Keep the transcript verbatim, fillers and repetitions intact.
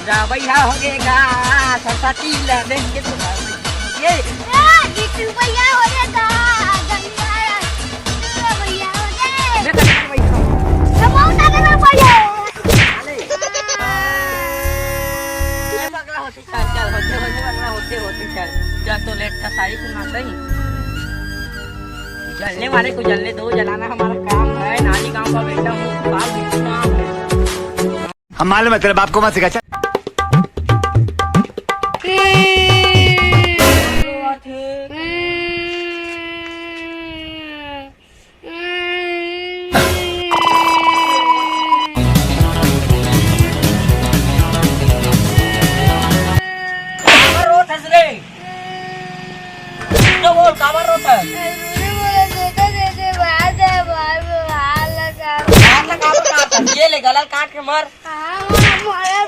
जा भैया हो गे गा, सरस्वती ला देख के तो ये ए, जीतू भैया हो गे गा, गंगा जीतू भैया हो गे। ये तो भैया। सब बहुत आगे ना भैया। अरे। ये पगला होती चल, चल, होते, होते, पगला होते, होते चल। जा तो लेट था, सारी सुना सही। जलने वाले को जलने दो, जलाना हमारा काम है। नानी गांव का बेटा हूँ, बाप भी काम है। हम मालूम है तेरे बाप को मत सिखा, चल। काबर रोत हस रे? तो बोल, काबर रोत हस? बाहर लगा, बाहर लगा। ये ले, गला काट के मर। हाँ, हमारा